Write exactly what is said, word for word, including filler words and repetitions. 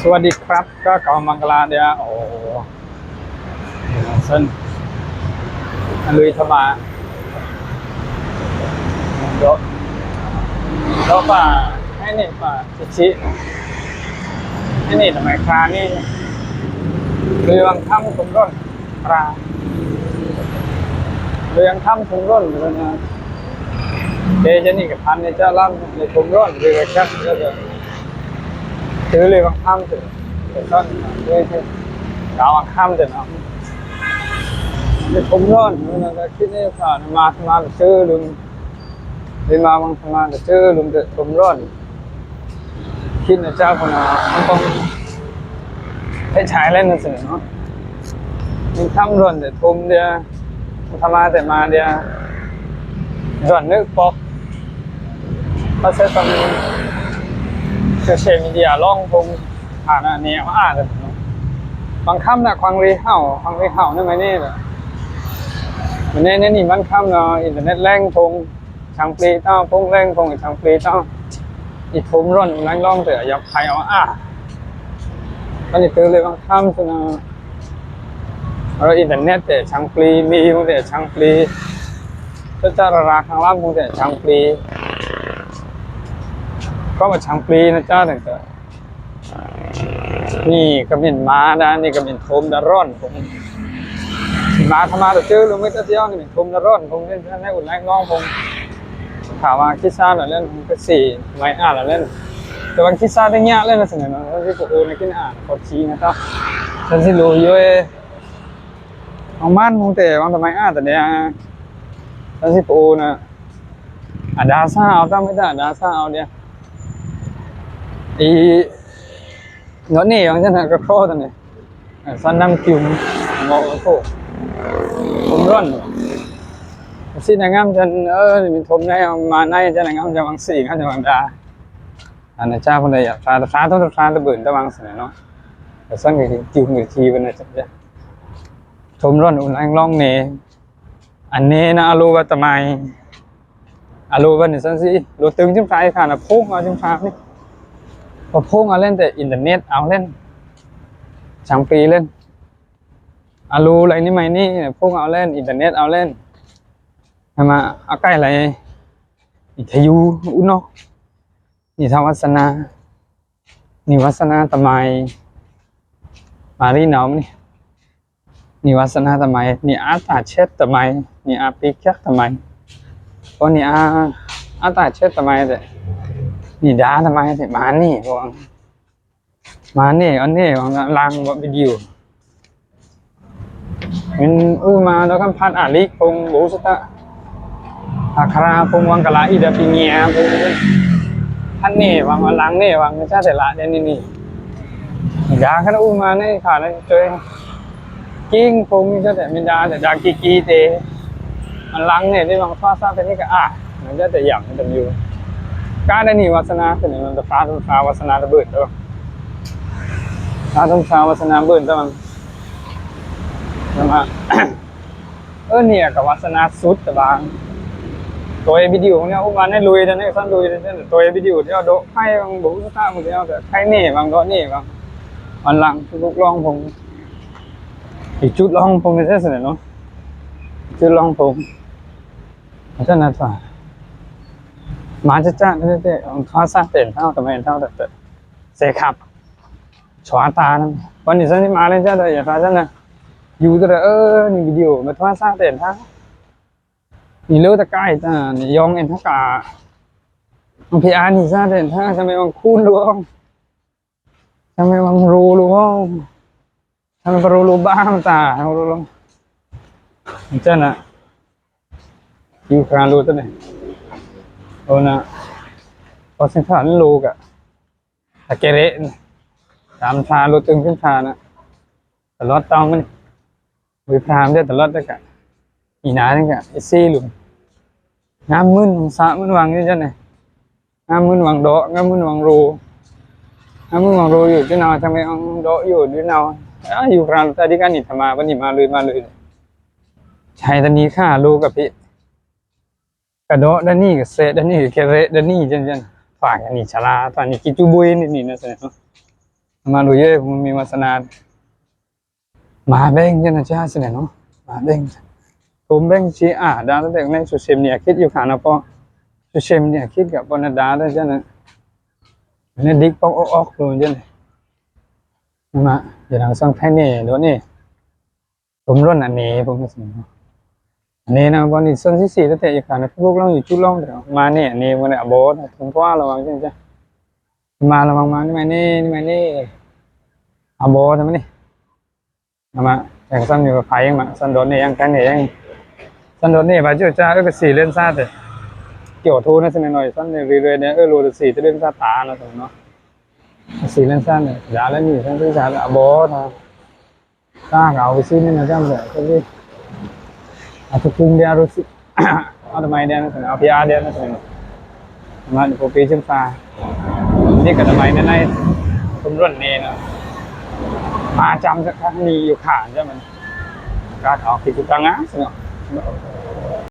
สวัสดีครับ ก็ขอมงคลาเดียว โอ้ ซึ่งลุยเข้ามา เดี๋ยว เดี๋ยวป่า ไอ้นี่ป่า ชิชิ ไอ้นี่ทำไมคลานี่ ลุยวังค่ำผมร่อน คลา ลุยวังค่ำผมร่อนอยู่แล้วนะ เดี๋ยวจะนี่กับพันในเจ้าล่ำในผมร่อน ลุยวังค่ำแล้วก็ ถือเลยวังค่ำเถอะ เดี๋ยวก่อน เดี๋ยวก่อน กล่าววังค่ำเถอะเนาะ ในผมร่อน แล้วก็คิดในข่าวมา มาซื้อลุง ဒီမှာ မင်သမား တစဲး လိုမ် တဲ့ ထုံႏရွဉ် ခိတ် နစဲး ခွန် အံၤ ဖဲ ဆဲး လဲ့ နစဲး နော် မင်သမား ထုံႏရွဉ် တဲ့ ထုံႏ ဒီး မင်သမား တဲ့ မၤ ဒီး ရွဉ် နုဲ့ ပေါ့ ပါဆဲး သမ် social media လောင်း ဖုန်း ဟး နၤ နေ အါ အါ တဲ့ နော် မင်သမား ခွန် ရီ ဟဝ် ခွန် ရီ ဟဝ် နမၤ နေ ဒီး မနုၤ နံၤ မင်သမား နော် internet လဲင် ဖုန်း ဆံပျီ တောင်း ဖုန်း လဲင် ဖုန်း ဆံပျီ တောင်း အံၤ ထုံႏရွဉ် လဲင် လောင်း တဲ့ ယပ် ဟဲ အါ အါ အံၤ တုၤ လဵု မင်သမား သု နော် အဝဲ internet တဲ့ ဆံပျီ မီး ဖုန်း တဲ့ ဆံပျီ တစဲး ရရ ခံလမ်း ဖုန်း တဲ့ ဆံပျီ ခွန် ဆံပျီ နစဲး တဲ့ နံၤ ကမင် မၤ ဒီး နံၤ ကမင် ထုံႏ ဒီး ရွဉ် ဖုန်း မင်သမား တစဲး လိုမ် မ့ၢ် တစဲး နံၤ မင်ထုံႏ ဒီး ရွဉ် ဖုန်း မ့ၢ် နဲ အို လဲင် လောင်း ဖုန်း ခါဝါ ခိၣ်သၣ် လၢ လဲ့ ကသ့ၣ် မၤ အါ လၢ လဲ့ တဝံၤ ခိၣ်သၣ် တညါ လဲ့ နစဲး နော် သံၣ်ပအို နကံၣ် အါ ခီၣ်ထံး နတၢ် သံၣ်လိုယွဲ အမါ မုၢ်တဲ ဝံၤ တမၤ အါ တဒဲး သံၣ်ပအို န အဒါ ဆါ အဝ် တၢ် မ့ၢ် တၢ် အဒါ ဆါ အဝ် ဒဲး အံၤ ဒီး န့ၣ် ဝံၤ စဲး န ကခီ တန့ၣ် သၢနံၣ် ကုမ် မီၢ် အို ထုံႏရွဉ် သံၣ် နငမ်း စဲး အံၤ မင်ထုံႏ နဲ မၤ နဲ စဲး နငမ်း စဲး ဝံၤ သံၣ် ငမ်း စဲး ဝံၤ ဒါ အနစဲး ဖုန်း ဒီး ယပ် သၢ တသၢ ထုံႏ တသၢ တဘိုၣ် တဝံၤ စဲး နော် သၢ ကုမ် ကထံး ပန စဲး ထုံႏရွဉ် အို လဲင် လောင်း န့ၣ် အန့ၣ် န အလို ဘၣ် တမၤ အလို ဘၣ် နံၤ သံၣ် လို တိုင် စံဖး ခါ န ဖုန်း အဝ် စံဖး န့ၣ် ပဖုန်း အဝ် လဲ့ တဲ့ internet အဝ် လဲ့ ဆံပျီ လဲ့ အလို လဲ့ နံၤ မၤ နံၤ ဖုန်း အဝ် လဲ့ internet အဝ် လဲ့ နမၤ အကဲလဲ့ အံၤ ထယူ အို နီၤ နံၤ သၢ ဝါသနာ နံၤ ဝါသနာ တမၤ မၤ ရီး နီၤ မနုၤ နံၤ ဝါသနာ တမၤ နံၤ အါ တၢ် ချက် တမၤ နံၤ အါ ပီ ချက် တမၤ ပီ နံၤ အါ အါ တၢ် ချက် တမၤ ဒီး နံၤ ဒါ တမၤ ဒီး မၤ န့ၣ် မၤ န့ၣ် အန့ၣ် ဝံၤ လင် ဝံၤ video မ့ၢ် အို မၤ ဒီး ကမ်ဖတ် အလီ ဖုန်း ဘိုး စတႃႉ အခရာ ဖုန်း ဝံၤ ကလာ အံၤ ဒီး ပညာ ဖုန်း ဖတ် န့ၣ် ဝံၤ လင် န့ၣ် ဝံၤ မ့ၢ် စဲး တဲ လၢ ဒဲး နံၤ နံၤ ဒါ ကန အို မၤ န့ၣ် ခါ လၢ စဲး ကင်း ဖုန်း မ့ၢ် စဲး တဲ မ့ၢ် ဒါ တဲ ဒါ ကံကံ တဲ မၤ လင် န့ၣ် ဒ် ဝံၤ ထွါ သၣ် ဖဲ န့ၣ် က အါ မ့ၢ် စဲး တဲ ယံၤ မ့ၢ် တမံၤ ကါ ဒဲး နံၤ ဝါသနာ ဖဲ န့ၣ် မ့ၢ် တဖျါ တဖျါ ဝါသနာ တဘိုၣ် တဲ တဖျါ တဖျါ ဝါသနာ ဘိုၣ် တဲ နမၤ အၢ နံၤ က ဝါသနာ သုတ်း တဘၣ် တွဲ video န့ၣ် အို မၤ န့ၣ် လိုဝ် ဒီး န့ၣ် သၢ လိုဝ် ဒီး တွဲ video ဒီး ဒို့ ဖဲ ဝံၤ ဘိုး စတၢႉ မ့ၢ် တဲ တဲ ဖဲ န့ၣ် ဝံၤ ဒီး န့ၣ် ဝံၤ အွန်လိုင်း Facebook လောင်း ဖုန်း YouTube လောင်း ဖုန်း စဲး စဲး နော် YouTube လောင်း ဖုန်း စဲး နထွါ မၤ စဲး စဲး တဲ ထွါ သၣ် တဲ ထဝ်ႈ တမၤ ထဝ်ႈ တဲ စဲး ခပ် သွါ တၢ် န ပီ နံၤ သၢ နံၤ မၤ လဲ့ စဲး ဒီး ယထွါ စဲး န ယူ တဲ အၢ နံၤ video မၤ ထွါ သၣ် တဲ ထဝ်ႈ နံၤ လိုဝ် တကဲ တၢ် နံၤ ယွင်ႈ အဲၣ် ထဝ်ႈ က အီ ဖဲ အါ နံၤ သၣ် တဲ ထဝ်ႈ သမ်မ့ၢ် ဝံၤ ခူၼ် လိုဝ် သမ်မ့ၢ် ဝံၤ ရူဝ် လိုဝ် သမ်မ့ၢ် ပရူဝ် လိုဝ် ဘၣ် မတၤ ရူဝ် လိုဝ် စဲး န ယူ ခရာ လိုဝ် တဲ န့ၣ် အို န ပီ သင် ထဝ်ႈ လိုဝ် က အကဲရဲ တၢ် မတၤ လိုဝ် တိုင် သင် ထဝ်ႈ န တလွတ် တၢ် မနုၤ ဝေး ဖျါ မ့ၢ် တလွတ် တက အံၤ နၤ တက အစ့ လိုဝ် ငါးမုၼ်း သၢမုၼ်း ဝံၤ စဲး န ငါးမုၼ်း ဝံၤ ဒီး ငါးမုၼ်း ဝံၤ ရူဝ် ငါးမုၼ်း ဝံၤ ရူဝ် ယူႇ ဒုး နဝ်ႈ သမ်မ့ၢ် ဝံၤ ဒီး ယူႇ ဒုး နဝ်ႈ အႃႈ ယူႇ ခရာ တႃႇ ဒ် ကၢၼ် နံၤ ထမ်ႇမႃႇ ပၼ် နံၤ မႃး လူၺ်ႈ မႃး လူၺ်ႈ သႂ်ႇ တၼီႇ ၶႃႈ လူဝ်ႇ ၵႃႈၽေး ကဒီး တၼီႇ ကသဲး တၼီႇ ကရႄႇ တၼီႇ ၸိူင်ႉ ၸိူင်ႉ ထွႆ တၼီႇ သြႃႇ ထွႆ တၼီႇ ၵျီးၸူး ပူၺ်း တၼီႇ ၼႃႇ သႂ်ႇ ၼေႃႈ။ မ့ၢ်လိုယဲ မီးဝါစနာ မၤဘဲင်းယဲနာ်ကစဲးစ့ၢ်နီၤ, မၤဘဲင်း ထုံးဘဲင်းစံးအာ ဒါသက်သက် နေ social mediaခေတ် ယူၢ်ခါနပီး social mediaခေတ်ကပီးနဒါသက်သက် နေ ဒိတ်ပေါက်အောက်အောက်လိုယဲနာ်, မ့ၢ် ယနာ်ကစံးဖဲန့ၣ် ဒို့န့ၣ် ထုံးလွဲအနေ ဘို့မ့ၢ်စ့ၢ်နီၤ, အနေနၤ ပီးန့ၣ် စွန်စံစံသက်သက် ယူၢ်ခါန Facebookလောင်း YouTubeလောင်း မၤန့ၢ် အနေမ့ၢ် အဘော ထုံးထွါလဝ် မၤလဝ် မၤန့ၢ် မၤန့ၢ် မၤန့ၢ် မၤန့ၢ် အဘော တမံၤန့ၣ် အမ ယကစံးယိုဖးယင်းမး စံးဒိုးန့ၢ်ယင်း ကန့ၢ်ယင်း စံးဒိုးန့ၢ် ဘၣ်ကၠိကၠါ အကဆံးလင်းစားတဲ့ ကျော်ထိုးနစ့ၢ်နီၤ စံးဒိုးန့ၢ် ရံးရဲဒဲ အၢ လိုတဆံးတလင်းစားတာနီၤ စံးဒိုးန့ၢ် အဆံးလင်းစားန့ၣ် ဒါလၢနံၣ် စံးဒိုးစားလၢ အဘော တားကဝီစီးနင်းနကံးစဲး ကဲ အသကုင်းဒဲး အရိုးစု အတမိုင်းဒဲး အဖျားဒဲး မန်ကိုပေးခြင်းပါ ဒီကတမိုင်းနဲ့ ထုံးလွဲအနေနော် မၤကံးစက်ခါ နံၣ်ယူၢ်ခါ ကံးမန် ကါထောက် ကံးစက်တန်း စ့ၢ်နီၤ